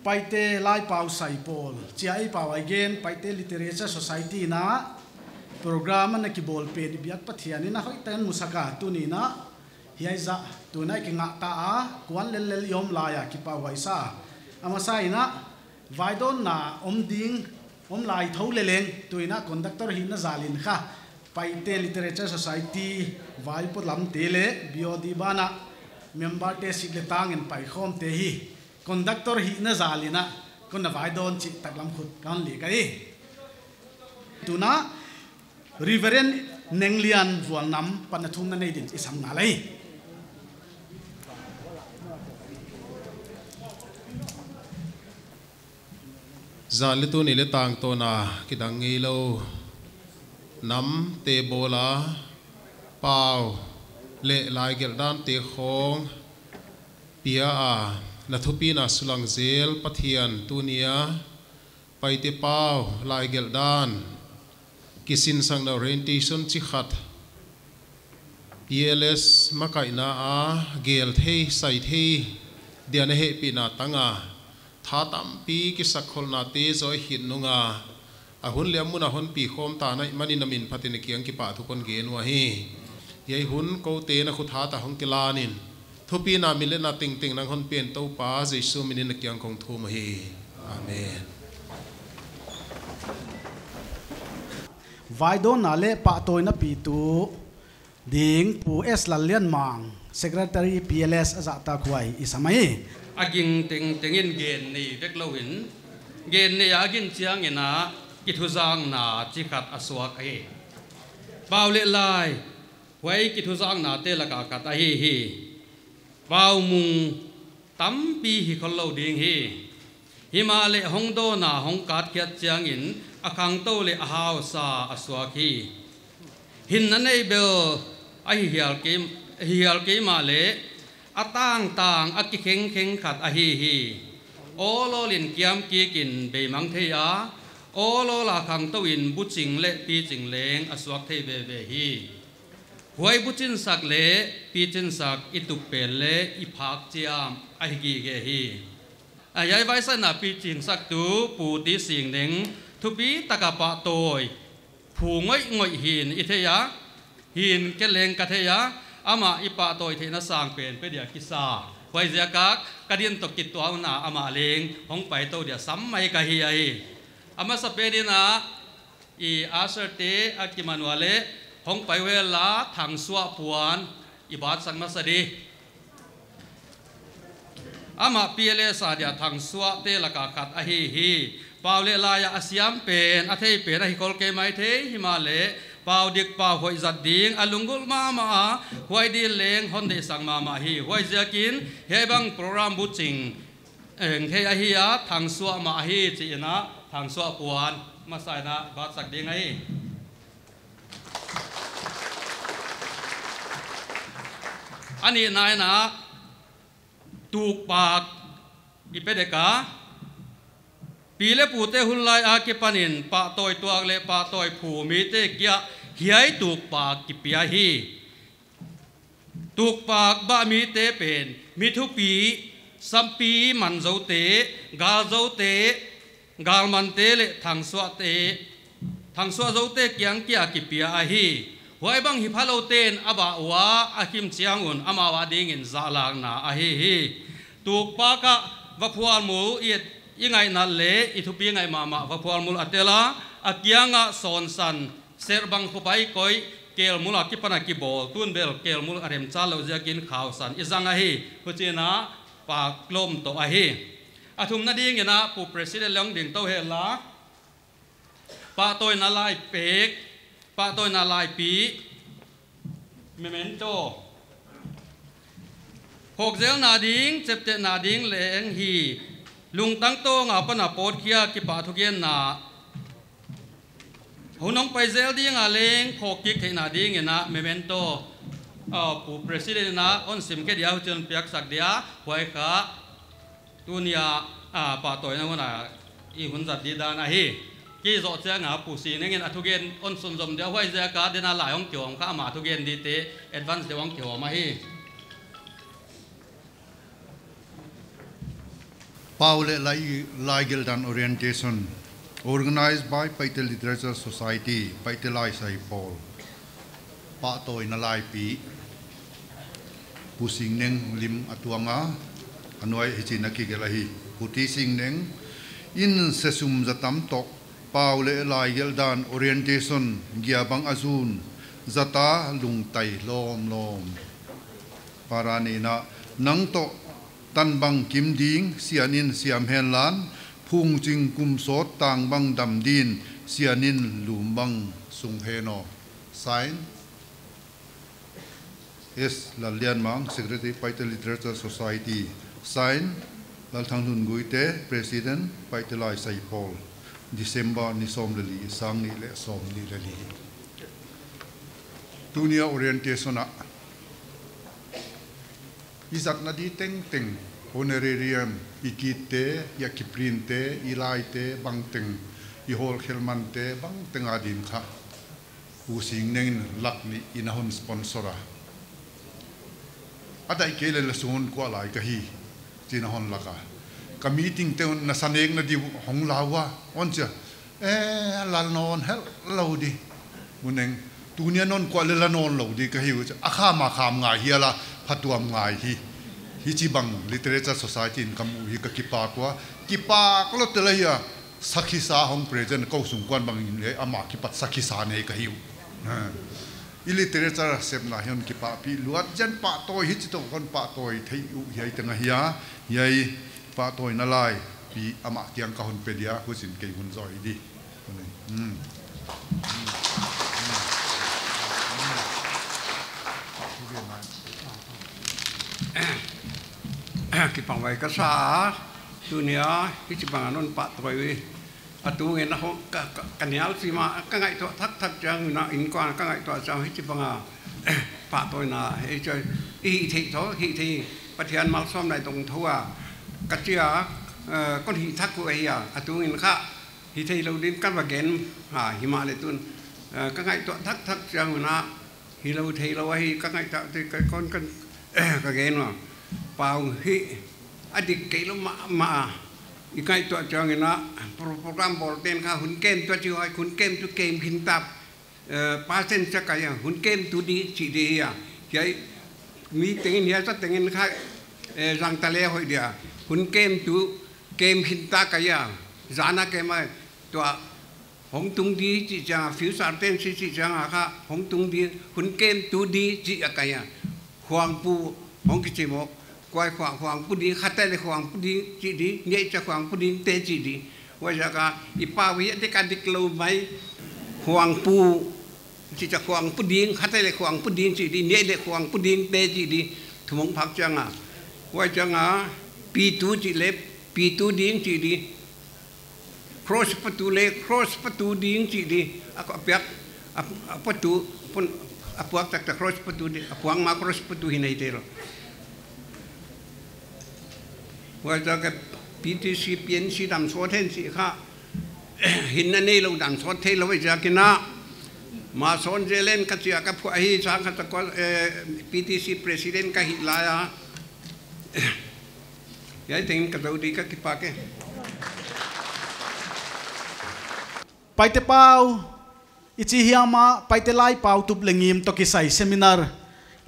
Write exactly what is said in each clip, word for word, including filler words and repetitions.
Paite Laipau Saipawl, chia ei pau a i gen, Paite Literature Society in a program ana kibawl pen i biak Pathian in a hoihtak in musak a, tuni in a hiai zah tuni a i kingah ta a, kuan lellel i om lai a kipahhuai sa. A masa in a vaidawnna om ding, om lai thou leleng, tuni in a conductor hihna zal in kha, Paite Literature Society vaipo lamte leh B O D banah member te sik leh tang in paikhawmte hi conductor hihna zal in a kon na vaidawn chih taklam khut ka hon lih ka hi. Tuni a Reverend Nenglian Vualnam pan a thumna nei din i sam ngal hi. Zan leh tuni leh tangtawn a kidang ngeilou namte bawl a, pau leh laigelh dante khawng pia a, na thupina sulang zel Pathian, tuni a Paite pau laigelh dan kisinsakna orientation chi khat P L S makaihna a gel thei, sai thei dia na hehpihna tang a, tha tampi kisakkholhnate zaw i hih nung a, a hun leh a mun a hon pi khawm ta na hih manin na min phat in na kiang kipahthu kon gen uh ahi. Hiai hun kote na khut hat a hong kilan in, thupina min leh na tengteng nang hon pian Toupa Jesu min in na kiang kong thum ahi. Amen. Vaidawnna leh pahtawina pitu ding Pu S Lallianmang, Secretary P L S a zahtakhuai i sam hi. A ging tengteng in gen nei vek lou in, gen nei a ging chiang in a kithuzakna chi khat a suak ahi. Pau leh lai, huai kithuzaknate lak a khat ahi hi. Pau mung tampi hi khollou ding hi. Himahleh hong dawn a hong katkhiat chiang in a khangtou leh a hausa a suak hi. Hinna nei bel ahi hial kei, ahi hial kei mahleh a tangtang a kikhengkheng khat ahi hi. Awlawl in kiamkik in beimang thei a, awlawl a khangtou in buching leh piching leng a suak thei veve hi. Huai buchinsak leh pichingsak i tup pen leh i phak chiam ahi gige hi. A hiai vaisakna pichingsaktu Pu T Singneng thupi taka pahtawi phu ngoihngoih hi'n i thei a, hi'n kei leng ka thei a, amah i pahtawi theihna sangpen pe dia kisa. Huaiziak a ka din toh kituahna amah leng hong paitou dia sam mai ka hi ahi. A masapen in a i usher te a kiman ua leh hong pai vel la, Thangsuah Puan i batsak masa di. Amah P L S a dia Thangsuahte lak a khat ahi hi. Pau leh lai a a siam pen, a thei pen ahi khol kei maithei, himahleh pau dik pau hoih zat ding a lunggulh mahmah a, huai din leng hon deihsak mahmah hi. Huaiziakin hiai bang program buching eng thei ahi a, Thangsuah mah ahi chi in a, Thangsuah Puan masa in a batsak ding ahi. A nihna in a tukpak i pe dek a, pi leh pute hun lai a kipan in pahtawi tuak leh pahtawi phu mite kiang ah hiai tukpak kipia hi. Tukpak bah mite pen mi thupi, sampi man zoute, gal zoute, galmante leh thangsuahte, thangsuah zoute kiang kia kipia ahi. Huai bang hi phalou ten a bah ua a khim chiang un amau a ding in zahlakna ahi hi. Tukpak ah va phual mul i, i ngaihna leh i thupi ngaih mahmah va phual mul a tel a, a kiang ah sawnsan, ser bang khopai koi, kelmul a kipan a kibawl, tun bel kelmul a remchal lou ziakin khausan i zang ahi, huchiin a paklom toh ahi. A thumna ding in a Pu President leng ding tou hen la. Pahtawina laipek, pahtawina laipi, memento. Phawkzelna ding, cheptehna ding leng hi, lungtang tawng a pan a pawtkhia kipahthugenna. Hun hong pai zel ding a leng phawkkik theihna ding in a memento, ah, Pu President in a hon sim khe dia, huchiin piaksak dia, huai kha tuni a, ah, pahtawina hun a i hun zat di dan ahi. Kei zoh chiang a Pu Singneng in a thugen hon sunzom dia, huaiziak a den a lai hong kihawm kha, ama thugen dite advance deuh hong kihawm ahi. Pau leh Lai, Laigelhdan Orientation, organized by Paite Literature Society, Paite Laisai Pawl. Pahtawina laipi. Pu Singneng lim a tuang a, a nuai hichiin a kigelh ahi. Pu T Singneng in sesum za tam toh, Pau leh Laigelhdan Orientation giabang a zun, zata lungtai lawmlawm. Para nihna, nang toh tan bangkim ding sianin siam henla, phungching kum sawt tang bang dam dingin sianin lum bang sung hen aw. Sign, S Lallianmang, Secretary, Paite Literature Society. Sign, Lalthanghlun Guite, President, Paite Laisai Pawl. December ni sawm leh li, sang nih leh sawmnih leh li. Tuni a orientation ah i zatna di tengteng, honorarium, i kit te, i a kiprint te, i lai te, bangteng, i hawlkhel man te, bangteng a din kha Pu Singneng in lak nih in a hon sponsor a. A daih kei leh la sung kuah lai ka hi, chiin a hon lak a. Ka meeting te un na sa nekna di hong la ua, hon chi a. Eh, la nawn hel lou di. Pu Neng, tuni a non kuah leh la nawn lou di ka hi uh chi. A kham a kham ngai hi a la, phatuam ngai hi. Hichibang Literature Society in ka mu hi ka kipak ua. Kipak lou tel ahi a. Sakhisa hong present kou sungkuan bangin leh amah kipat sakhisa nei ka hi uh. Ha. I literature sepna hi hon kipahpih luat, jan pahtawi hichi toh kon pahtawi thei uh hiai teng ahi a, hiai pahtawina laipi amah kiang ka hon pe dia, huchiin kei hun zaw hi di. Hmm. Kipak huai ka sa, tuni a hichibang a non pahtawi. A tungin a hong ka, ka, ka nial si mah, ka ngaihtuah thakthak chiangin a, innkuan ka ngaihtuah chiang hichibang a pahtawina, hei choi, i hih theih tho, hih theih, Pathian malsawmna i tong tho a, ka chi a, eh, kon hih thak uh ahi a, a tungin kha, hih theih lou din ka va gen, ha, himahleh tun, eh, ka ngaihtuah thakthak chiangin a, hilou theilou ahi ka ngaihtuah te ka kon kan ka gen ua. Pau hi a dik kei lou mahmah a. I ngaihtuah chiangin a pro-, program bawl ten kha hun kem tuh chi huai, hun kem tuh kem khin ta. Eh, percent sa ka ya, hun kem tuh di chi di ya. Hiai mi tengin hiai sa tengin kha, eh, zang ta leh hoih dia. Hun kem tuh kem khin ta ka ya. Zana kem a tua hong tung di chih chiang a, future tense chih chiang a kha, hong tung di, hun kem tuh di chih a ka ya. Khuangpu, hong kichi maw, kuai khuang, khuangpu ding, khatai leh khuangpu ding chih di, ngeina khuangpu ding te chih di. Huaiziak a, i pau hi a dik a dik lou mai, khuangpu, chih chiang khuangpu ding, khatai leh khuangpu ding chih di, ngeina khuangpu ding te chih di, thumong phak chiang a. Huai chiang a, pi tuh chih leh, pi tuh ding chih di. Cross patu leh, cross patu ding chih di, a, a piak, a, a patu, pun, a puak taktak cross patu di, a puak mah cross patu hi nei te lou. Huaiziak a P T C, P N C dam sawt hen chih kha, hinna neilou dam sawt theilou ziakin a, ma sawn zel len ka chi a ka phuah hi sang kha ta kual, eh, P T C president ka hih lai a. Hiai tengin ka zou di ka kipak e. Paite pau, i chi hiam a, Paite lai pau tup leh ngim toh kisai seminar,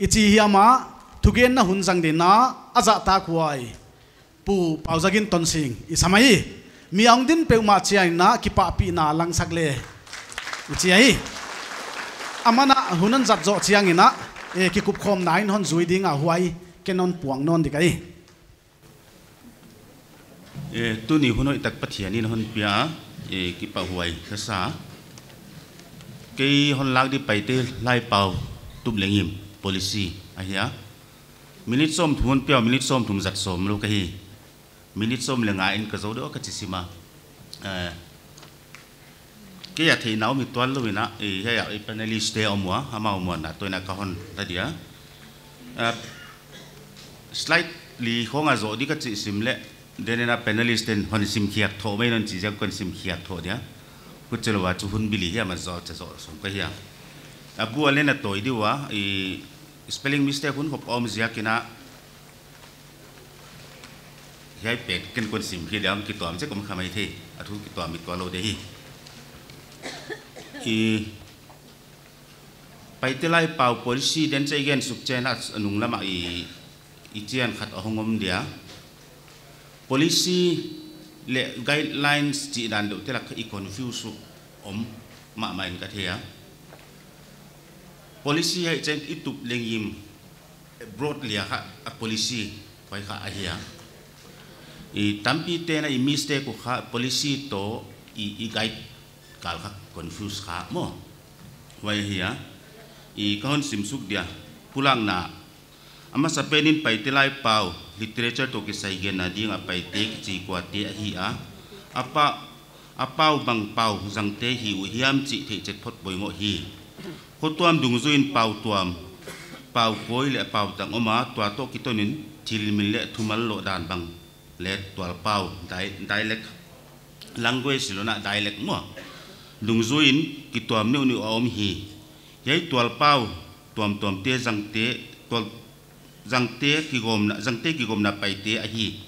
i chi hiam a, thugenna hun zang dingin a, a zahtak huai. Pu Pauzagin Tonsing, i sam ahi. Mi a hong din peuhmah chiangin a, kipahpihna langsak leh. I chi ahi. Aman a, hun hon zat zoh chiangin a, eh, kikupkhawmna in hon zui ding a huai, ken hon puang nawn di ka hi. Eh, tuni hun hoihtak Pathian in hon pia, eh, kipahhuai ka sa. Kei hon lak di Paite lai pau tup leh ngim policy ahi a. Minute sawmthum hon pia, minute sawmthum zat sawm lou ka hi. Minute sawm leh nga in ka zou deuh ka chi sim a. Eh, Kei a theihna om hi tuan lou in a, eh, hiai a, eh, panelist te om ua, amau muanna toh in a ka hon la dia. Ah, slide li khong a zoh di ka chih sim leh, den in a panelist ten hon sim khiak thoh mai non chih ziak kon sim khiak thoh dia. Huchi lou a chu hun bil hi a ma zoh cha zoh sawm ka hi a. A bu a len a tawi di ua, eh, spelling mistake hun khop om ziakin a, Hiai pen ken kon sim hi diam, kituam che kom khamai thei. A thu kituam mi tuak lou de hi. I Paite lai pau policy den che gen suk chen a nung lama i, i chian khat a hong om dia. Policy le guidelines chih dan deuh te lak i confuse uh om mahmah in ka thei a. Policy hiai chen i tup leng im broadly a kha a policy huai kha ahi a. I tampi te'n a i mistake uh kha policy toh i, i guide kal kha confuse kha maw. Huai ahi a. I ka hon sim suk dia. Pulakna. A masapen in Paite lai pau, literature toh kisai genna ding a Paite kichi kuate ahi a. A pa, a pau bang pau zangte hi uh hiam chih theihchet phot poimoh hi. Khotuam dungzui in pau tuam, pau kawi leh pau tang om a, tua toh kiton in thil min leh thumal loh dan bang leh tualpau, dia-, dialect, language lona dialect maw. Dungzui in kituam neuhneuh a om hi. Hiai tualpau tuamtuamte zangte, tual, zangte kigawmna, zangte kigawmna Paite ahi.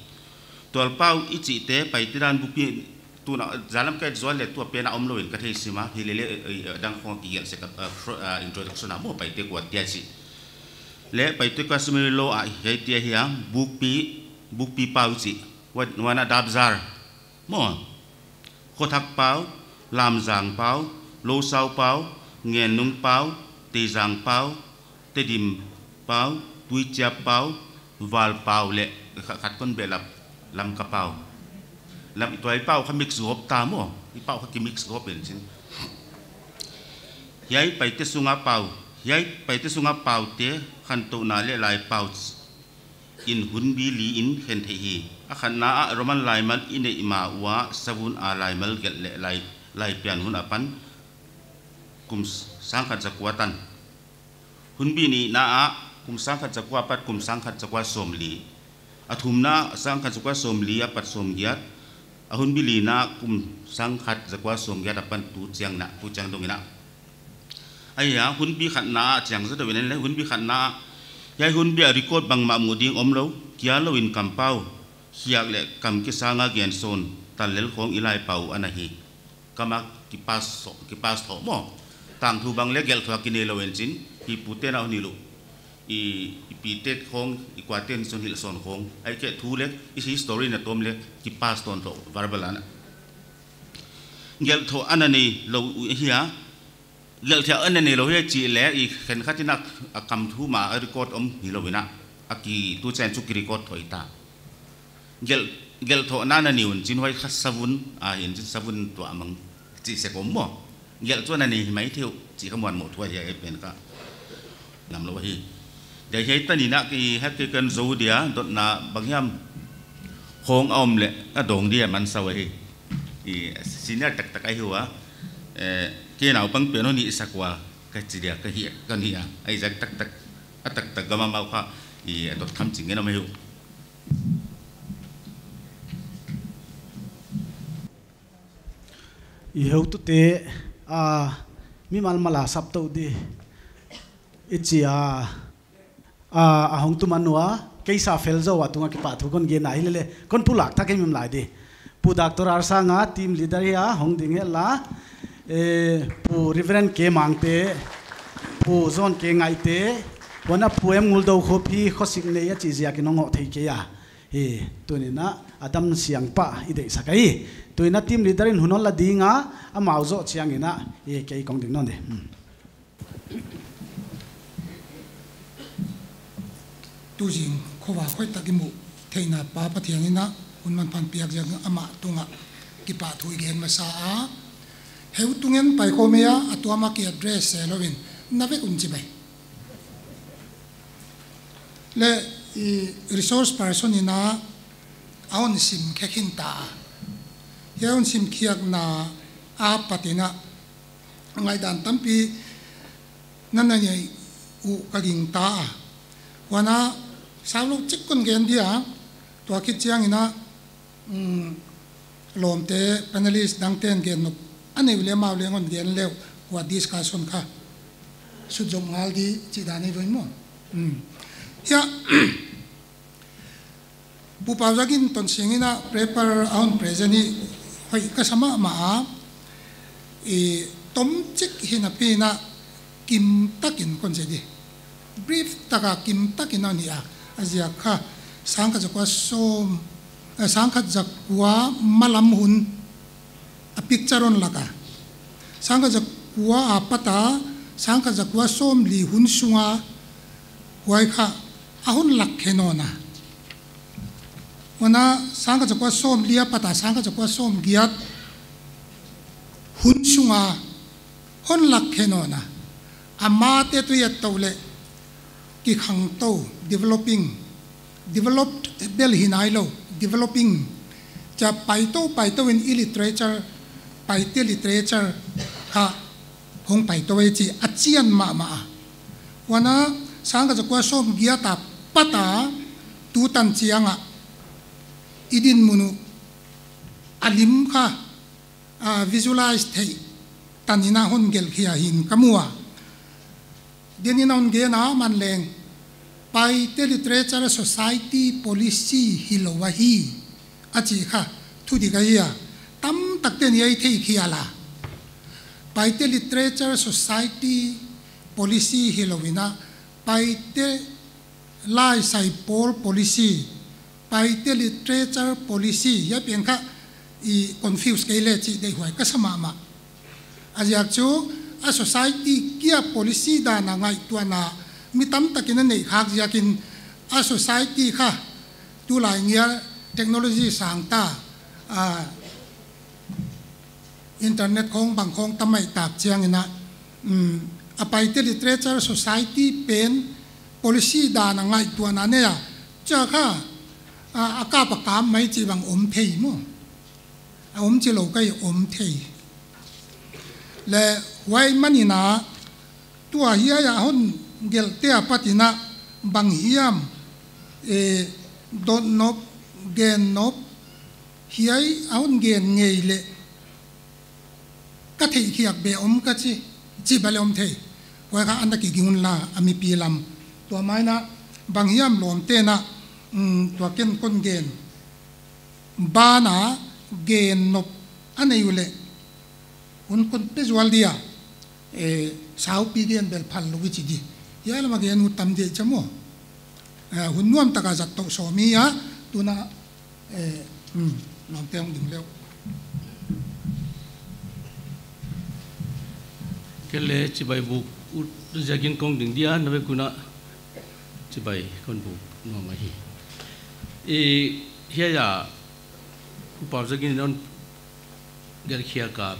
Tualpau i chihte Paite dan bukpi tuna zalam kai zual leh tua pen a om lou in ka thei sim a, hilele, eh, eh, dang khong kigelh sek a, eh, fro-, eh, introduction a maw Paite kuate a chih. Leh Paite customary law a hiai te ahi a, bukpi, bukpi pau chih. Huan, huan a dapzar. Maw. Khothak pau, lamzang pau, lousau pau, ngennung pau, teizang pau, tedim pau, tuichiap pau, val pau leh kha-, khat kon behlap lamka pau. Lam tuai pau kha mix gawp ta maw. I pau kha ki mix gawp in chin. Hiai Paite sunga pau, hiai Paite sunga paute khantouhna leh lai pau in hunbi li in khen theih hi. A khatna ah Roman laimal i neih ma ua savun a laimal gelh leh lai, laipian hun apan kum sangkhat zakua tan. Hunbi nihna ah kum sangkhat zakua apat kum sangkhat zakua sawmli. A thumna sangkhat zakua sawmli apat sawmgiat. A hunbi lina kum sangkhat zakua sawmgiat apan tu chiang na, tu chiang dong ina. Ahi a, hunbi khatna ah chiang zaw deuh in en le, hunbi khatna ah, hiai hunbi a record bangmah muh ding omlou, kia lou in kampau, khiak leh kam kisanga gensawn, tallel khong i laipau ana hi. Kam a kipas thoh, kipas thoh maw. Tangthu bang leh gelh thoh a kinei lou in chin, hi pute na honi lou. I, i pite khong, i kuate ni sun hilhsawn khong. Ahihkeileh thu leh, i history na tawm leh, kipas tawn thoh, verbal ana. Gelh thoh ana nei lou uh hi a, gelh thoh ana nei lou hi chih leh, i khenkhat in a kam thu mah a record om hilou in a, a ki tu chen chu ki record thoh i ta. Gelh, gelh thoh na na nei un chin huai kha savun, a hin chin savun tuah mang chih sek om maw. Gelh chu ana nei hi mai thei uh, chih kha muanmoh thu ahi a, ei pen kha. Nam lou hi. Dia hiai tan in a ki hak ke kan zou dia, dotna bang hiam khong a om leh, a dong dia man sau ahi. I senior taktak ahi ua. Eh, ke naupang pen hon hihsak ua, ka chi dia, ka hi, ka hi a. Ahihziak taktak, a taktak gam a mau kha, i a dot tham ching ngen om ahi uh. I heutute, a, mimal mal a saptou di. I chi a, a, a hong tu man ua, keisa fel zou a tunga kipahthu kon gen a hilele, kon pulak thak i mim lai di. Pu Doctor Arsanga, team leader hi a, hong ding hen la, eh, Pu Reverend K Mangte, Pu John K Ngaite, huan a Pu M Nguldou Khop hi, khosik nei a chih ziakin hong hoh thei kei a. Hi, tuni'n a, a dam siang pah i deihsak ahi. Tuin a team leader in hun hon la ding a, amau zoh chiangin a, hi kei kong ding nawn di. Hmm. Tuzing khovel hoihtak i muh theihna pa Pathian in a, hun manpha piak ziak amah tungah kipahthu i gen masa a. Heu tungen pai khawm ei a, a tuam a ki address se lou in, na vek un chi mai. Leh i resource person in a, a hon sim khe khin ta. Hiai hon sim khiakna apat in a, ngaihdan tampi na na nei uh ka gingta a. Huan a, sau lou chik kon gen dia, tua khit chiangin a, um, lawmte, panelist dangte'n gen nop a nei uleh amau leng hon gen leh, huai discussion kha sut zom ngal di chih dan ahi voi maw. Um. Hiai, Pu Pauzagin Tonsing in a paper a hon present hi hoih ka sa mahmah a, i tomchik hinapi in a kim takin kon se di. Brief taka kim takin a ni a, a ziak kha sangkhat zakua sawm, eh, sangkhat zakua malam hun a picture hon lak a. Sangkhat zakua apat a, sangkhat zakua sawmli hun sunga huai kha a hon lak khe nawn a. Huan a sangkhat zakua sawmli apat a, sangkhat zakua sawmgiat hun sunga hon lak khe nawn a. Amah te tuh a tou leh kikhangtou, developing, developed bel hi nailou, developing. Chia paitou, paitou in i literature, Paite literature kha hong paitou ei chih a chian mahmah a. Huan a sangkhat zakua sawmgiat apat a tutan chiang a i dinmun uh a lim kha, a visualize theih tan in a hon gelh khia hi'n ka mu a. Denin a hon gen a man leng, Paite Literature Society Policy hilou ahi, a chih kha thudik ahi a. Tamtak ten hiai thei khial a. Paite Literature Society Policy hilou in a, Paite Laisai Pawl Policy, Paite Literature Policy, hiai pen kha i confuse kei le chih deihhuai ka sa mahmah. A ziak chu a society kia policy dan a ngaihtuahna mi tamtak in a neih khak ziakin a society kha tulai ngial technology sang ta, a, internet khong bang khong tam mai tak chiang in a, um, a Paite Literature Society pen policy dan a ngaihtuahna nei a, chia kha, a, a kap a kam mai chih bang om thei maw. A om chilou kei om thei. Leh huai man in a tua hiai a hon gelhte apat in a bang hiam, eh, dot nop, gen nop, hiai a hon gen ngei leh ka theih khiak beh om ka chi, chih bel om thei. Huai kha ana kiging un la a mipi lam. Tua mai in a bang hiam lawmte'n a, um, tua ken kon gen. Ban a gen nop a nei uleh hun kon pe zual dia, eh, saupi gen bel phal lou i chi di. Hiai lam a gen uh tam di cha maw. Eh, hun nuam taka zat tou sawm i a, tun a, eh, hmm, lawmte hong ding leh. Kei leh chibai buk ut ziakin kon ding dia, na vek un a chibai kon buk nuam ahi. Eh, hiai a, Pu Pauzagin in a hon gelh khiak a,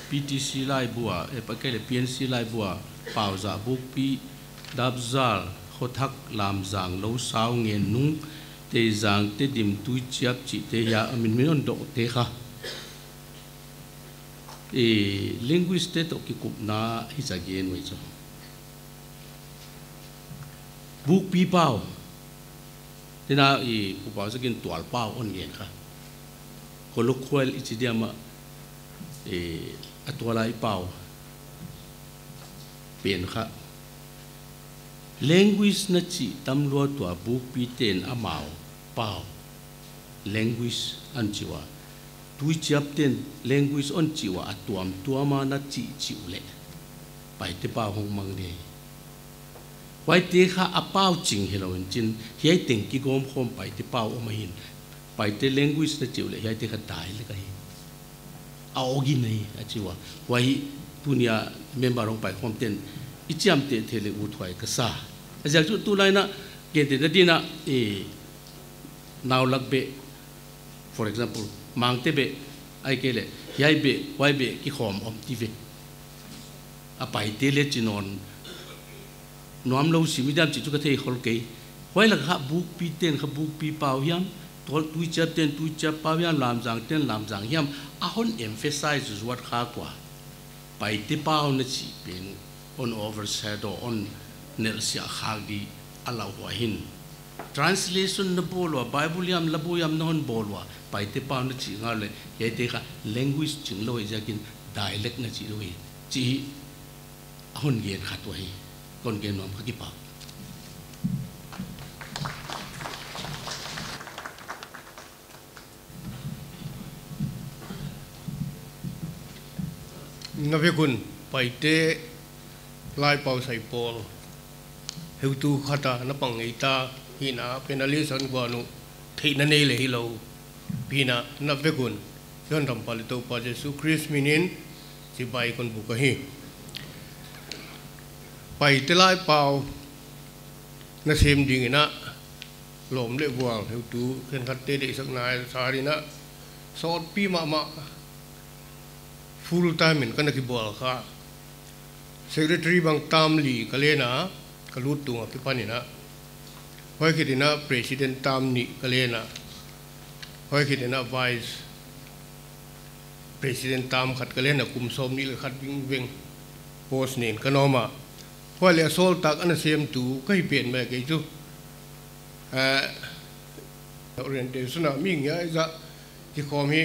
P T C laibu a, eh, pa kei leh P N C laibu a, Pauzah bukpi, Dapzal, Khothak, Lamzang, Lousau, Ngennung, Teizang, Tedim, Tuichiap chihte hiai a min min hon dohte kha, eh, linguist te toh kikupna hi zagen uh ei chu. Bukpi pau. Tena i Pu Pauzagin tual pau hon gen kha. Colloquial i chi diam a, eh, a tual a i pau pen kha. Language na chih tam lua tua bukpi ten amau pau. Language hon chi ua. Tuichiap ten language hon chi ua a tuamtuam a na chih chih uleh Paite pau hong mang di. Huaite kha a pau ching hilou in chin, hiai teng kigawm khawm Paite pau om ahi. Paite language na chih uleh hiaite kha dialect ahi. A awgin ahi, a chi ua. Huai tunia member hong pai khawm ten i chiamteh theih leh uthuai ka sa. A ziak chu tulai in a, gentehna din a, eh, Naulak beh, for example, Mangte beh, ahihkeileh, hiai beh, huai beh, kikhawm om ti ve. A Paite leh chi nawn nuam lou sim i diam chih chu ka thei khol kei. Huai lak kha bukpi ten kha bukpi pau hiam, Tuichiap ten Tuichiap pau hiam, Lamzang ten Lamzang hiam, a hon emphasize zuat kha ua. Paite pau na chih pen hon overshadow, hon nelhsiah khak di a lauhuai hi. Translation na bawl ua, Bible hiam, labu hiam na hon bawl ua, Paite pau na chih ngal leh, hiaite kha language ching lou hi ziakin dialect na chih lou hi, chih a hon gen khat uh ahi, kon gen nuam ka kipah. Na vek un, Paite Laipau Saipawl, heutu khat a na pang ngei ta, hihna panelist hon guan uh, theihna nei leh hilou, pi in na vek un, Zion Rampa leh Toupa Jesu Khrist min in chibai kon buk ahi. Paite Laipau na sem ding in, lawm leh vual heutu khenkhatte deihsakna a sar in, sawtpi mahmah, full time in ka na kibawl kha. Secretary bang term li ka len a, ka lut tung akipan in, huai khit in president term nih ka len a, huai khit in vice president term khat ka len a, kum sawmnih leh khat vingveng post nen ka na om a. Huai leh a sawltak a na semtu ka hi pen mai kei chu. Eh, orientation a mi ngiatzah kikhawm hi,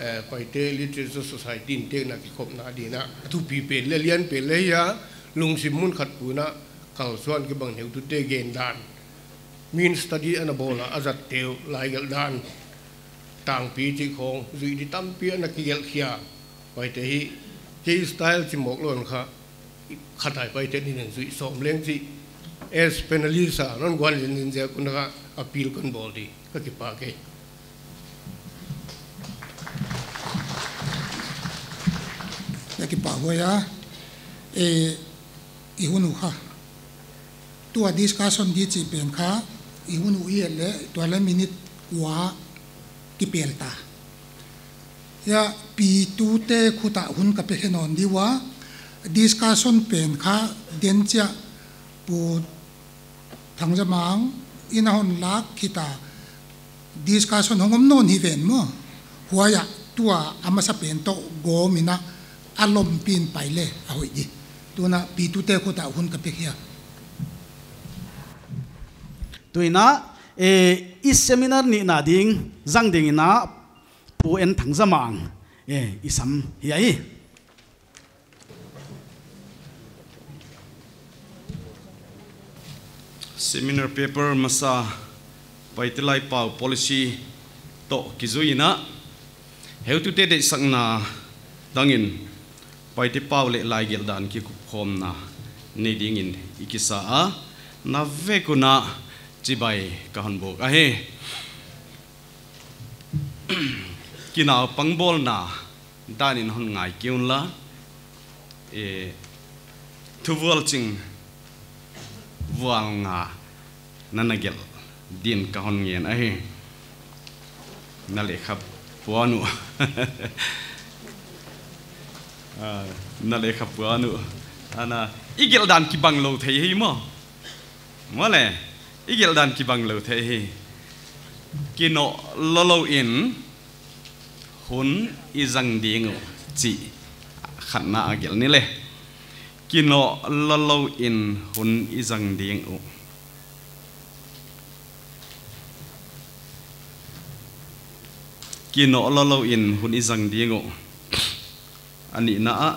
eh, Paite Literature Society in tekna kikhopna ding in a thupi pen leh lian pen leh hi a, lungsim mun khat pum in kalsuan kibang heutute gen dan, min study a na bawl a, a zatte uh laigelh dan, tangpi chih khong, zuih di tampi a na kigelh khia. Paite hi, kei style chih mawk lou in kha, khat a Paite nih in zuih sawm leng chih, as panelist a non guan zenzen ziak un kha, appeal kon bawl di, ka kipak e. Ka kipak huai a, eh, i hun uh kha. Tua discussion di chih pen kha, i hun uh i et leh, tua leh minute kua kipel ta. Hia, Pi Tute khut a hun ka pe khe nawn di ua, discussion pen kha den chiah Pu Thangzamang in a hon lak khit a, discussion hong om nawn hi ven maw. Huai a tua a masa pen toh gawm in a lawmpi in pai leh a hoih di. Tuin Pi Tute khut a hun ka pe khia. Tuin, eh, i seminar nihna ding, zang ding in Pu N Thangzamang, eh, i sam hi a hi. Seminar paper masa, Paite Laipau policy toh kizui in, heutute deihsakna dang in Paite pau leh laigelh dan kikupkhawmna nei ding in i kisa a, na vek un chibai ka hon buk ahi. Kinaupang bawlna dan in hon ngai kei un la, eh, thuvualching vual nga na na gelh din ka hon ngen ahi. Na lehkha puan uh. Ah, na lehkha puan uh. Ana, i gelh dan kibang lou thei hi maw. Maw le, i gelh dan kibang lou thei hi. Kinoh lolou in hun i zang ding uh chih khatna a gelh ni le. Kinoh lolou in hun i zang ding uh. Kinoh lolou in hun i zang ding uh. A nihna ah,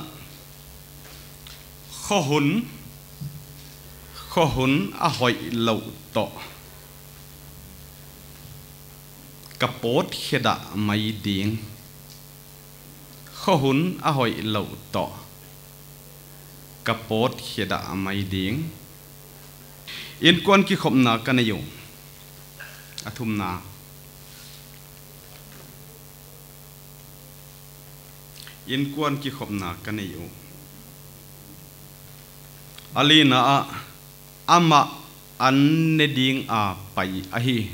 khohun, khohun a hoih louh toh ka pawt khedah mai ding. Khohun a hoih louh toh ka pawt khedah mai ding. Innkuan kikhopna ka nei uh. A thumna. Innkuan kikhopna ka nei uh. A lina ah, amah an ne ding a pai ahi.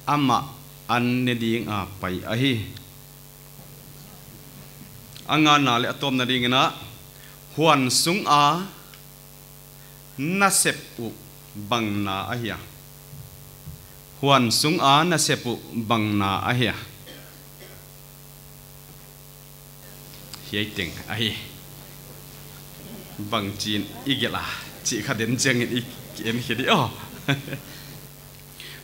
Amah an ne ding a pai ahi. A ngana leh a tawpna ding in, huan sung a na sep uh bang na ahia. Huan sung a na sep uh bang na ahia. Hiai teng ahi. Bangchin i gelh a, chih kha den chiangin i en khe di aw.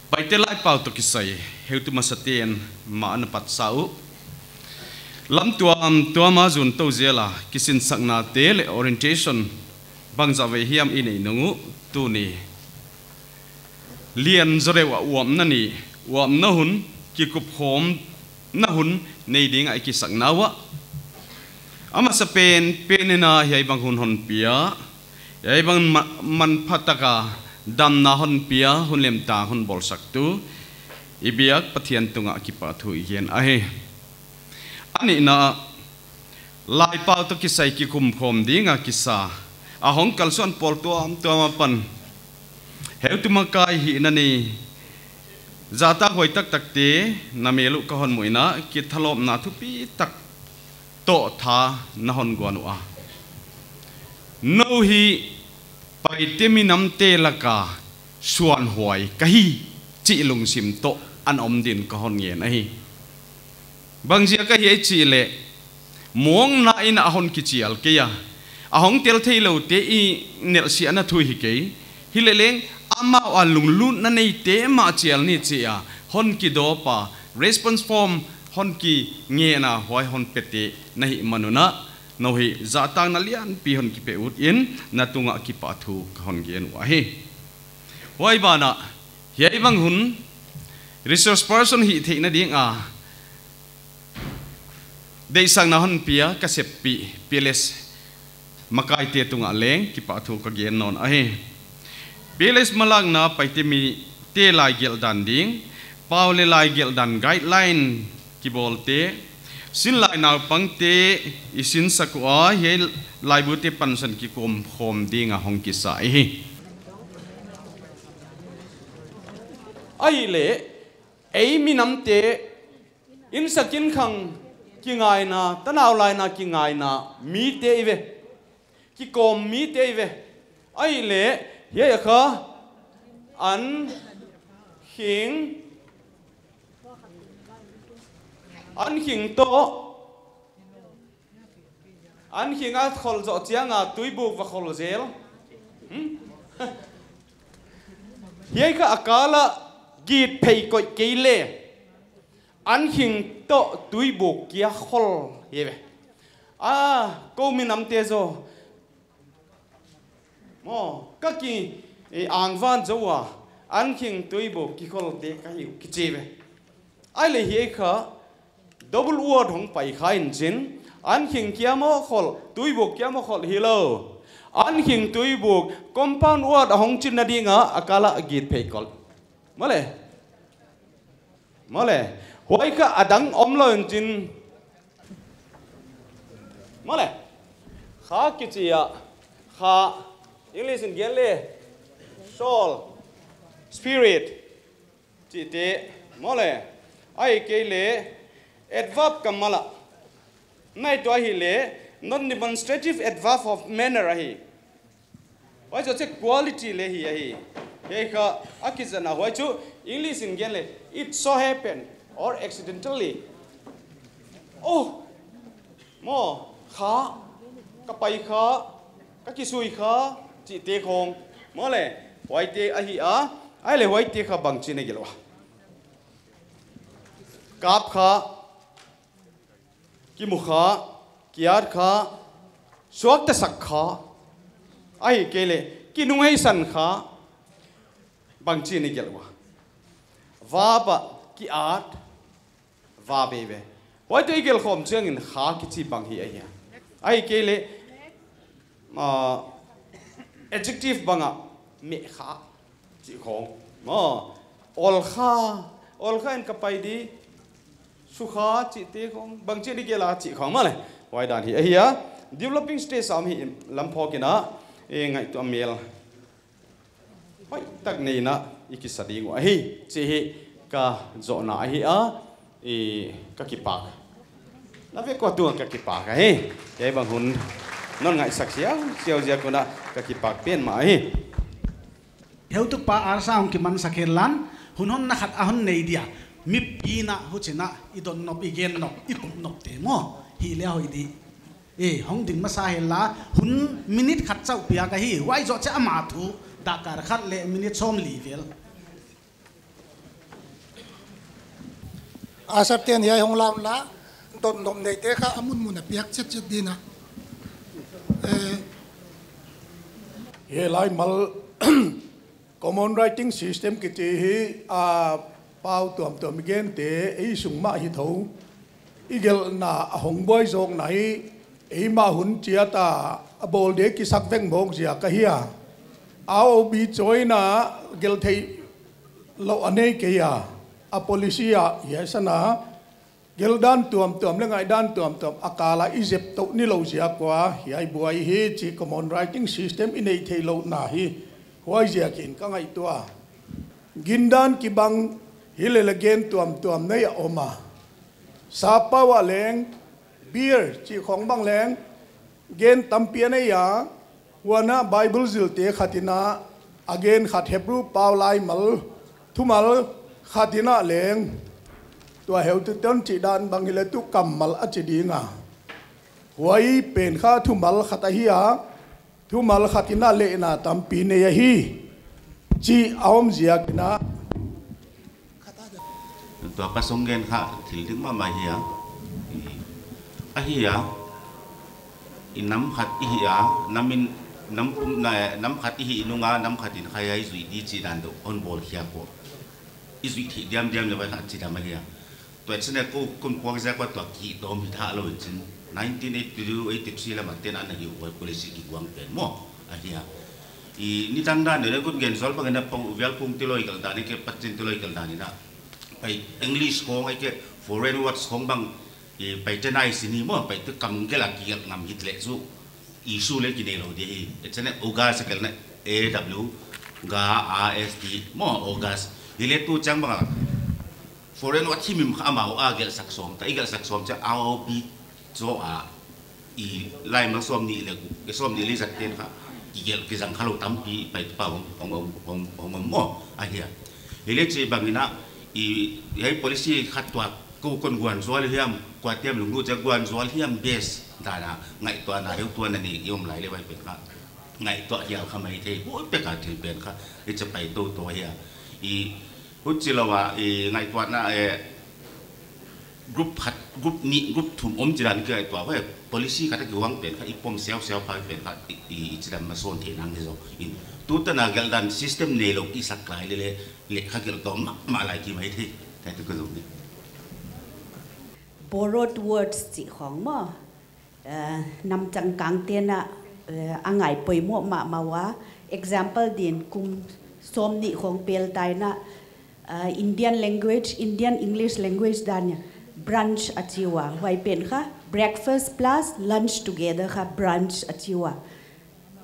Paite Laipau toh kisai, heutu masate'n mah ana patsa uh. Lam tuamtuam a zun tou zel a, kisinsaknate leh orientation bangzah vei hiam i nei nung uh, tuni lian zaw deuh a uapna ni, uapna hun, kikupkhawmna hun nei ding a i kisakna uah, A masa pen pen in a hiai bang hun hon pia, hiai bang ma- manpha taka damna hon pia, hun lemtang hon bawlsaktu i biak Pathian tungah kipahthu i gen ahi. A nihna ah, laipau toh kisai kikum khawm ding a kisa a hong kalsuan pawl tuamtuam apan heutu makai hihna nei, zahtakhuai taktakte na mel uh ka hon muh in a, kithalawpna thupitak toh tha na hon guan ua, nou hi Paite minamte laka suanhuai ka hi chih lungsim toh a om din ka hon ngen ahi. Bangziak ahia i chih leh, muanna in a hon kichial kei a, a hong tel theiloute i nelhsiahna thu hi kei. Hileh leng, amau a lunglutna neite mah chial ni chi a hon kidawp a, response form hon kingen a, huai hon pete na hihman un a, nou hi zahtakna lianpi hon kipe ut in na tungah kipahthu ka hon gen uh ahi. Huai banah, hiai bang hun resource person hih theihna ding a deihsakna hon pia ka seppih P L S makaite tungah leng kipahthu ka gen nawn ahi. P L S malakna Paite mite laigelh dan ding, pau leh laigelh dan guideline kibawlte, sinlai naupangte i sinsak ua, hiai laibute pansan kikum khawm ding a hong kisa i hi. Ahihleh, ei minamte, insak inkhang kingaina, tanau laina kingaina mite i ve, kikawm mite i ve. Ahihleh, hiai a kha, an khing, an khing toh, an khing a khol zoh chiang a tuibuk va khol zel. Hmm? Hiai kha a kal a gitphei koih kei leh, an khing toh tuibuk kia khol hi ve. A, kou minamte zaw, maw, ka ki, eh, angvan zou a, an khing tuibuk kikholte ka hi uh kichi ve. Ahihleh hiai kha double word hong pai kha in chin, an khing kia maw khol, tuibuk kia maw khol hilou. An khing tuibuk compound word a hong chinna ding a, a kal a gitphei koih. Maw le? Maw le? Huai kha a dang omlou in chin. Maw le? Kha kichi a, kha, English in gen leh, soul, spirit, chihte, maw le? Ahihkeileh, adverb kammal a. Ngaihtuah hileh, non-demonstrative adverb of manner ahi. Huai zoh chiah quality leh hi ahi. Hiai kha a kizatna huai chu English in gen leh, it so happen or accidentally. Oh, maw, kha, ka pai kha, ka kisui kha, chihte khong. Maw le, huaite ahi a, ahihleh huaite kha bangchin a gelh ua. Kap kha, kimu kha, kiat kha, suakta sak kha, ahihkeileh, kinungheisan kha, bangchin i gelh ua. Verb a kiat, verb i ve. Huaite i gelh khawm chiangin kha kichi bang hi ahi a. Ahihkeileh, ah, adjective bang a meh kha, chih khong. Maw, ol kha, ol kha in ka pai di, su kha, chihte khong, bangchin i gelh a chih khong maw le. Huai dan hi ahi a, developing stage a om hi lam phawk in a, eh, ngaihtuah mel hoihtak nei in a i kisa ding uh ahi, chih hi ka zohna ahi a, i ka kipak. Na vek ua tung a ka kipak ahi. Hiai bang hun non ngaihsak siausiau ziak un a ka kipak pen mah ahi. Heutupa arsa hong kimansak henla, hun honna khat a hon nei dia. Mipi in a huchi'n a i dot nop, i gen nop, i kup nopte maw, hileh hoih di. Eh, hong ding masa henla, hun minute khat chauh piak ahi, huai zoh chiah ama thu, dakar khat leh minute sawmli vel. Asarte'n hiai hong la unla, dot nop neite kha a munmun a piak chetchet ding a. Eh, hiai lai mal common writing system kichi hi, a, pau tuamtuam i gente, ei sung mah hi thou. I gelhna a hong buai zawkna hi, eimah hun chiat a a bawl dek kisak veng mawk ziak ahi a. R O B Cho in a gelh theih louh a nei kei a, a policy ah hiai san a gelh dan tuamtuam leh ngaih dan tuamtuam a kal a i zep tou nilouh ziak ua hiai buai hi chih common writing system i neih theihlouhna hi. Huaiziakin ka ngaihtuah a, gindan kibang hileh leng gen tuamtuam nei a om a. Sappau ah leng beer chih khong bang leng gen tampi a nei a, huan a Bible zilte khat in a gen khat, Hebrew pau laimal thumal khat in a leng, tua heutute'n chih dan bang hileh tuh kammal a chi ding a, huai pen kha thumal khat ahi a, thumal khat in a lehna tampi nei ahi chih a om ziak in a. Tua ka sung gen kha thil ding mahmah hi a. I, ahi a, i nam khat i hi a, nam in, nam pum na, nam khat i hih nung a nam khat in kha hiai zui di chih dan deuh hon bawl khia ko. I zuih theih diamdiam leh huai kha chidam ahi a. Tua chin e, kou kon puak ziak ua tua ki dawm hi thalou in chin, nineteen eighty-two eighty-three lam a ten ana hi uh, huai policy kiguang pen maw ahi a. I nidang dan leh kon gen zual bang in a, pau vial pung tiloi kal dan i ke, Pathian tiloi kal dan in a, pai English khong i ke, foreign words khong bang i pai te nai sini maw, pai te kam gelh a kigelh ngam hit leh chu issue leng kinei lou di hi. Etsene August a gelhna, A W, ga, A S T maw, August. Hileh tu chang bang a foreign words himhim kha amau a gelhsak sawm ta, i gelhsak sawm chiang a R O B Cho a, i laimal sawmnih leh, sawmnih leh zatten kha kigelh kizang khalou tampi pai tupa hong, hong, hong, hong, hong om maw ahi a. Hileh chih bang in a, i, hiai policy khat tua kou kon guan zual hiam, kuate'n lunglut chiang guan zual hiam base dan a ngaihtuahna heutuahna nei i om lai leh huai pen kha ngaihtuah hial kha maithei, huai pek a thil pen kha i chi pai toutou hi a. I, huchilou a, i, ngaihtuahna, eh, group khat, group nih, group thum om chih dan ki ngaihtuah, huai policy khat a kiguang pen kha i pom siausiau kha pen kha i, i, i chidam mah sawn theih nang hi zaw in. Tutan a gelh dan system neilou kisak lai leh leh, leh kha gelh tawm mahmah lai ki maithei. Thei tu ka zong ni. Borrowed words chih khong maw, eh, nam changkangte'n a, eh, a ngai poimoh mahmah ua. Example din kum sawmnih khong pel ta in a, eh, Indian language, Indian English language dan in brunch a chi ua. Huai pen kha breakfast plus lunch together kha brunch a chi ua.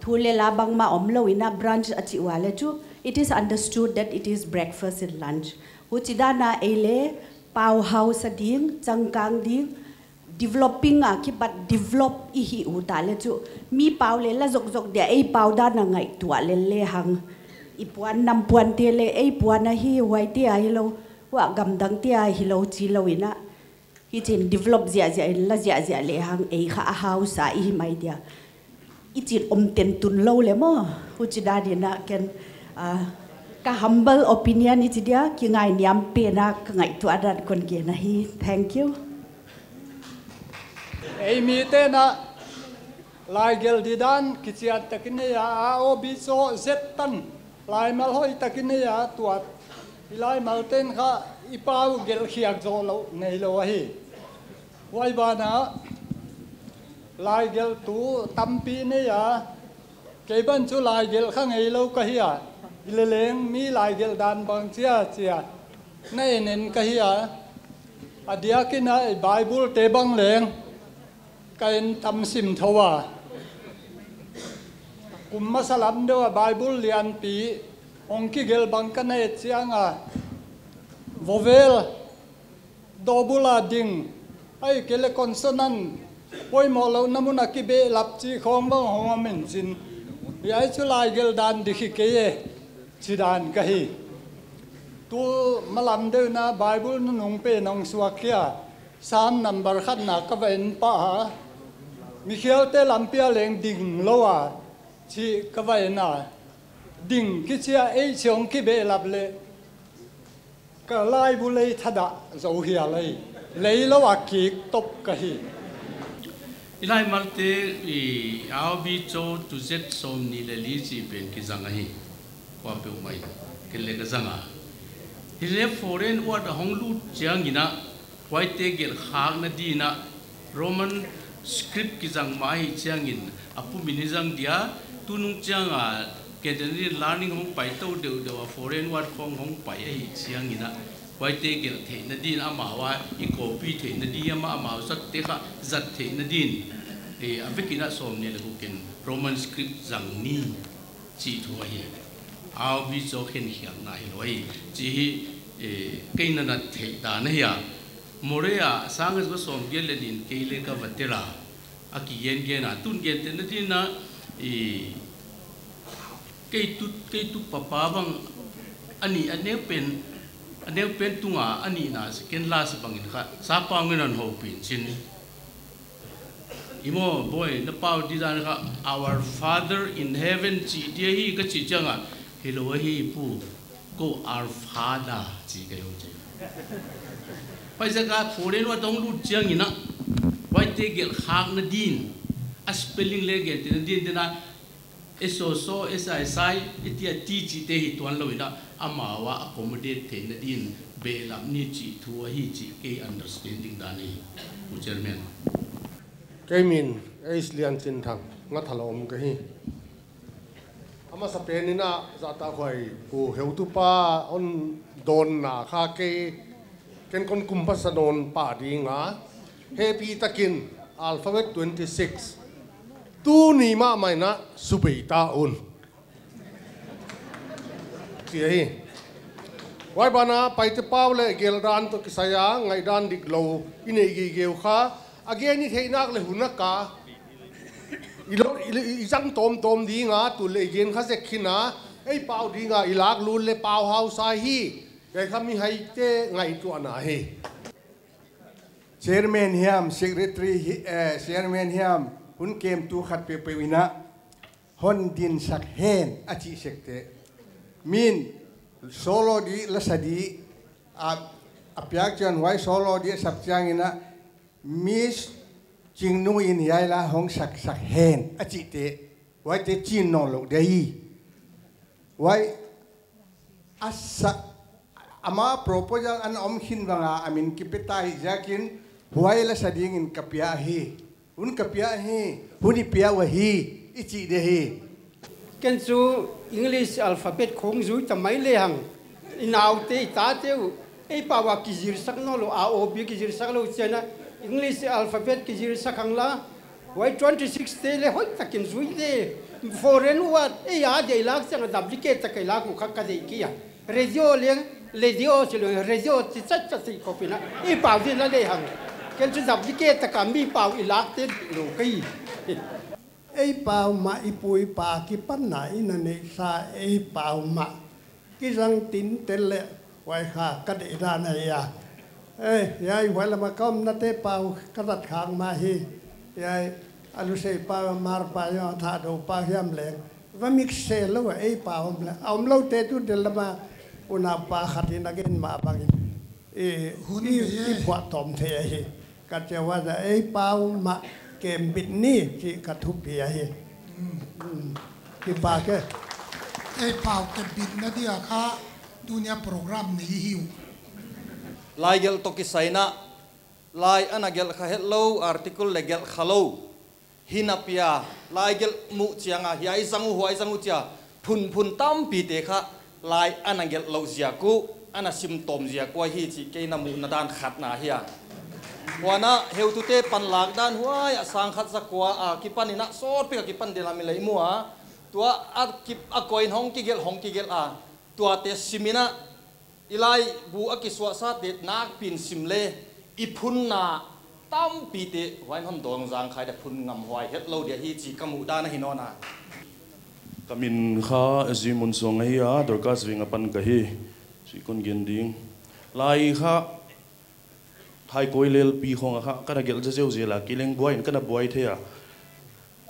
Thu leh la bangmah omlou in a brunch a chih ua leh chu, it is understood that it is breakfast and lunch. Huchi dan a ei leng pau hausa ding, changkang ding, developing a kipat develop i hi uh ta leh chu, mi pau leng la zokzok dia ei pau dan a ngaihtuah lel lehang. I puan nam puante leng ei puan ahi, huaite a hilou, huai gamdangte a hilou chilou in a. Hichi'n develop ziahziah in la ziahziah lehang ei kha a hausa i hi mai dia. I chin om ten tun lou leh maw. Huchi dan in a ken, ah, ka humble opinion i chi dia, kingainiam pen a ka ngaihtuah dan kon gen ahi. Thank you. Ei mite'n a laigelh di dan kichian tak i nei a, R O B Cho zet tan laimal hoih tak i nei a, tua i laimalte'n kha i pau gelh khiak zoh louh neilou ahi. Huai ban a laigelhtu tampi nei a, kei ban chu laigelh kha ngeilou ka hi a, hileh leng mi laigelh dan bang chia chia na en en ka hi a, a diak in a i Bible te bang leng ka en tam sim thou a. Kum masa lam deuh a Bible lianpi hong kigelh bang ka na et chiang a, vowel dawhbul a ding, ahihkeileh consonant poimoh louhna mun a kibehlap chih khong bang hong om in chin, hiai chu laigelh dan di hi kei e, chi dan ka hi. Tu malam deuh in a Bible nunung pen hong suak khia, Psalm number khatna ka va en pah a, mikhialte lampi a leng ding lou a, chih ka va en a, ding kichi a ei chih hong kibehlap leh ka laibu lei thadah zou hial ei, leilou a kik top ka hi. I laimalte i R O B Cho tu zet sawmnih leh li chih pen kizang ahi. Kuapeuhmah in ken leng ka zang a. Hileh foreign word a hong lut chiang in a, huaite gelh khakna di'n a, Roman Script kizang mah ahih chiangin a pumin i zang dia, tunung chiang a Canadian learning hong pai tou deuhdeuh a, foreign word khong hong pai ahih chiangin a, huaite gelh theihna din amau a i copy theihna din, amau, amau zatte kha zat theihna din, eh, a vekin a sawmnih leh guk in Roman script zang ni chih thu ahi. Aubi cho khen khiakna hilou hi. Chih hi, eh, kei na na theih dan ahi a. Moreh a sang a sawmgiat leh li in kei leng ka va tel a. A kigengen a, tun gentehna din a, eh, kei tu, kei tu papa bang a nih a neu pen, a neu pen tung a, a nihna second last bangin kha, sa pau ngen an hou pin chin. I maw, boy, na pau di dan kha, "Our Father in Heaven" chih dia hi ka chih chiang a, "Hilou ahi pu, kou Our Father" chi ka hih uh chi. Huaiziak a foreign word hong lut chiangin a, huaite gelh khakna din, a spelling leh gentehna din, din a, S O S O, S I S I, i ti a ti chihte hi tuanlou in a, amau a accommodate theihna din, behlap ni chih thu ahi chih kei understanding dan hi, Pu Chairman. Kei min, H. Lianchinthang, Ngathalawm ka hi. A masapen in a, zahtakhuai pu heutupa hon dawnna kha kei, ken kon kum phasa nawn pah ding a, hehpihtakin Alphabet twenty-six, tuni mahmah in a subei ta un, chi ahi. Huai banah Paite pau leh gelh dan toh kisai a ngaihdan diklou i neih gige uh kha, a gen i theih nak leh hun a ka, i lo, i, i zang tawmtawm ding a, tu leh i gen kha zek khin a, ei pau ding a i lak lut leh pau hausa hi, hiai kha mihaite ngaihtuahna hi. Chairman hiam, secretary hi, eh, chairman hiam, hun kemtu khat peuhpeuh in a, hon dinsak hen a chih sekte. Min, solo di, lasa di, a, a piak chiang huai solo di a sap chiangin a, Miss Chingnung in hiai la hong saksak hen a chihte. Huaite chin nawnlou dia hi. Huai a sa, ama proposal ana om khin bang a, a min kipe ta hi ziakin, huai lasa dingin ka pia hi. Hun ka pia hi, hun i pia uh ahi, i chih dia hi. Ken chu English alphabet khong zui ta mai lehang, i naute, i tate uh, ei pau a kizilsak nawnlou, a o b kizilsak lou chiang a, English alphabet kizilsak hang la, huai twenty-six te leh hoihtakin zui le, foreign word, ei a dia i lak chiang a duplicate tak a i lak uh kha ka deih kei a. Radio leng, radio chi lou, radio chi chatchat chi khop in a, i pau din a lehang. Ken chu duplicate tak a mi pau i lakte lou ka hi. Ei pau mah, i pu i pa kipanna i na neihsa ei pau mah kizang tintel leh, huai kha ka deihdan ahi a. Eh, hiai huai lam a ka omnate pau ka zat khak mah hi. Hiai a lusei pau, a mar pau, a thadou pau hiam leng, va mix se lou a, ei pau om leh, a omloute tu del lam a, unaupa khat in a gen mah bangin, i, hun i, bei e, i phuahtawm thei ahi. Ka chi a, huai a ei pau mah kembit ni chih ka thupi ahi. Mm. Mm. Kipak e. Ei pau kembitna dia kha tuni a program nei hi uh. Laigelh toh kisai in a, lai ana gelh kha hetlou, article leh gelh khalou hi napi a, laigelh muh chiang a, hiai zang uh, huai zang uh chi a, phunphun tampite kha lai ana gelh lou ziak uh, ana sim tawm ziak uh ahi chih kei na muhna dan khatna hi a. Huan a, heutute panlak dan huai a, sang khat za kua a kipan in a, sawtpi a kipan dia lam i lei mu a, tua a ki, a koih in hong kigelh, hong kigelh a, tuate sim in a, i laibu a kisuahsate nakpi in sim le, i phunna tampite huai in hon dawng zang khai dia, phun ngam huai hetlou dia hi chih ka muhdan ahi nawn a. Ka min kha Zimmunsuang ahi a, Dorcas Veng apan ka hi, chih kon gen ding. Lai kha, Thaikawi lelpi khong a kha, ka na gelh zezeu zel a, kei leng buai in ka na buai thei a.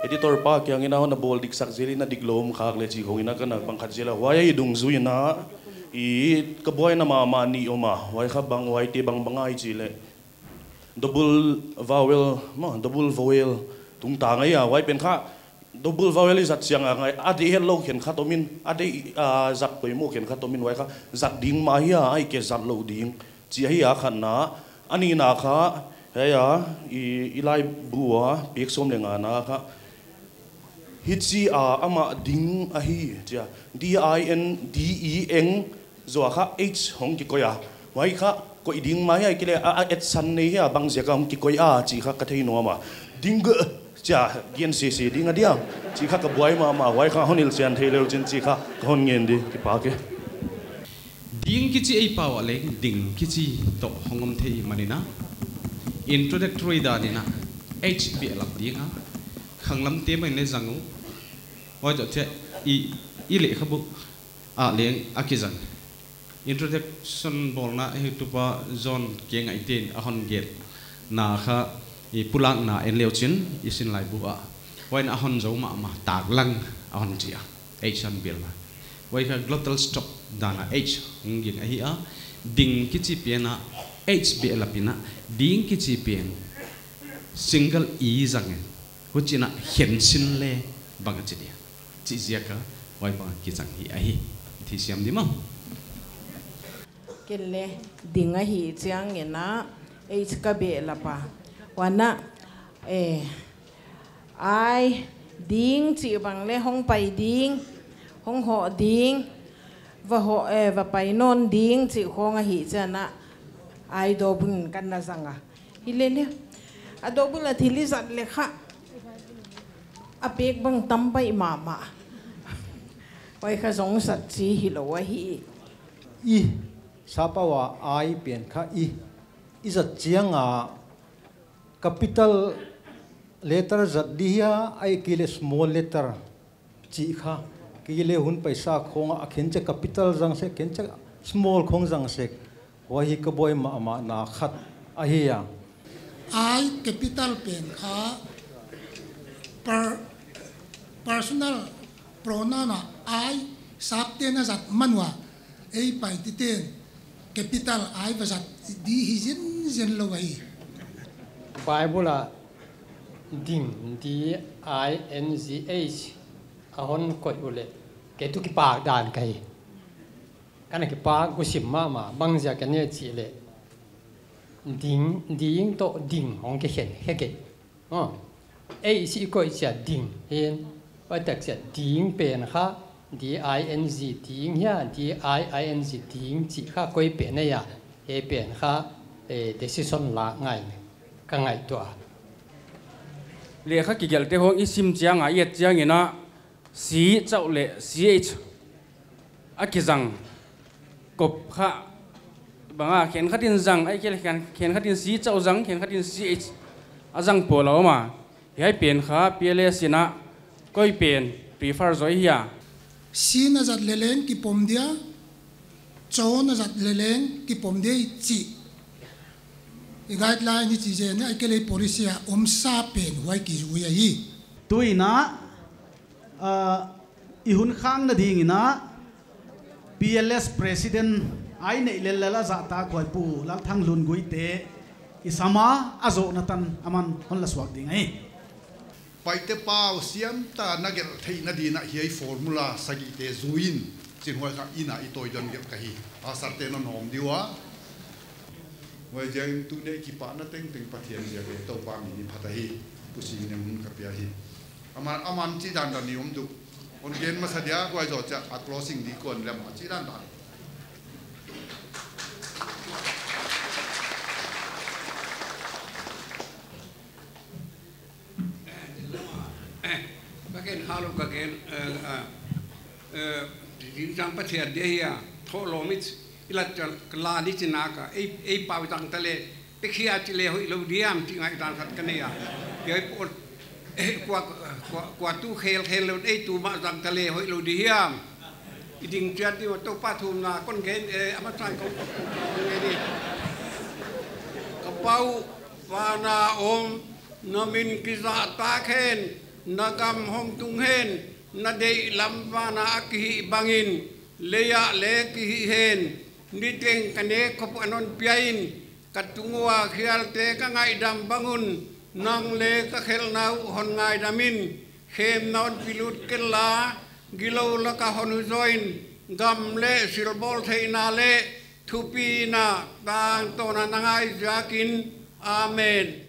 Editor pa kiang in a hon na bawl diksak zel in a, diklou om khak leh chih khong in a ka na pang khat zel a. Huai a i dungzui in a, i ka buaina mahmah nih om a. Huai kha bang, huaite bangbang ahia i chih leh, double vowel, maw, double vowel tungtang ahi a. Huai pen kha, double vowel i zat chiang a ngai, a deih hetlou khenkhat om in, a deih, ah, zat poimoh khenkhat om in, huai kha zat ding mah ahi a, ahihkeileh zat lou ding chih ahi a khatna. A nihna kha, Hiai a, i, i laibu a, page sawm leh ngana kha, hichi a amah ding ahi, chia. D I N, D E N, zaw kha H hong kikoih a. Huai kha, koih ding mah ahia, kile a, a, et san nei hia, bang ziak a hong kikoih a, chih kha ka thei nuam a. Ding, chia, gen sese ding a diam. Chih kha ka buai mahmah, huai kha hon hilhchian thei leu chin chih kha, ka hon ngen di, kipak e. Ding kichi ei pau ah leng, ding kichi toh hong om thei manin a. Introductory dan in a, H behlap ding a. Khanglam te mai le zang uh. Huai toh chia i, i lehkhabu ah leng a kizang. Introduction bawlna hi tupa John Kiangaihte'n a hon gelhna kha i pulakna en leu chin i sin laibu ah. Huai in a hon zou mahmah, taklang a hon chi a. H hon belh a. Huai kha glottal stop dan a H hong ging ahi a. Ding kichi pen a H behlap in a. Ding kichi pen single E zang in. Huchi'n a khen sin le bang a chi dia. Chih ziak a huai bang a kizang hi ahi. Thei siam di maw. Kile ding ahih chiangin a H ka behlap a. Huan a, eh, I, ding chih bang le hong pai ding, hong hoh ding, va hoh, eh, va pai nawn ding chih khong ahih chiang a I double in ka na zang a. Hi le le. A double a thil i zat le kha, a pek bang tam pai mahmah. Huai kha zong zat chi hilou ahi. I, sapau a I pen kha i, i zat chiang a capital letter zat di hia, ahihkeileh small letter chih kha. Keileh hun paisa khong a khenchia capital zang sek, khenchia small khong zang sek. Huai hi ka buai mahmahna khat ahi a. I capital pen kha per-, personal pronoun a I sapte'n a zat man ua. Ei Paitete'n capital I va zat di hi zenzen lou ahi. Bible a ding, D I N G H, a hon koih uleh, kei tuh kipak dan ka hi. Ka na kipak gusim mahmah, bang ziak a ka ne chih leh. Ding, ding toh ding hong kikhen khe kei. Oh. Ei si koih chia ding hin. Huai tak chia ding pen kha, D I N G ding hia, D I I N G ding chih kha koih pen a hia. Hiai pen kha, eh, decision lak ngai. Ka ngaihtuah. Lehkha kigelhte hong i sim chiang a, i et chiangin a, C chauh leh C H a kizang kop kha bang a, khenkhat in zang, ahihkeileh khen, khenkhat in C chauh zang, khenkhat in C H a zang pawl a om a. Hiai pen kha P L S in a koi pen prefer zaw hia. C na zat leleng kipom dia, C na zat leleng kipom dia i chih. I guideline ni chi zen, ahihkeileh policy a om sa pen huai kizui ahi. Tuin a, ah, i hun khangna dingin a, P L S President a i neih lellel a zahtak huai Pu Lalthanglun Guite i sam a, a zohna tan aman hon la suak ding ahi. Paite pau siam ta na gelh theihna dingin a hiai formula sagihte zui in, chin huai kha i na i tawi dan gelh ka hi. A sarte na nawm di ua. Huai ziakin tuni a kipahna tengteng Pathian ziak ahi, Toupa min in phat ahi, Pu Singniang hun ka pia hi. Aman, aman chih dandan i om di uh. Hon gen masa dia, huai zoh chiah a closing di kon lem a chih dandan. Eh, ka gen halo ka gen, eh, eh, eh, zingsang Pathian dia hia, thohlawm i chi, i lat chiang ka la di chi nak a, ei, ei pau zang ta leh, te khia chi leh hoihlou diam chi ngaihdan khat ka nei a. Hiai pawt, eh, kua, kua, kua tu khel khel lou, ei tu mah zang ta leh hoihlou di hiam. I ding chiat di mah Toupa thumna kon gen, eh, a masa in kon, kon gen di. Ka Pa uh, van a om, na min kizahtak hen, na gam hong tung hen, na deihlam van a kihih bangin, lei ah leng kihih hen, niteng ka nek khop a non pia in, ka tung ua khialte ka ngaihdam bang un, nang leng ka khelhna uh hon ngaidam in, khemna hon pilut ken la, gilou lak a hon huzaw in, gam leh silbawl theihna leh, thupina tangtawn a na ngai ziakin, Amen.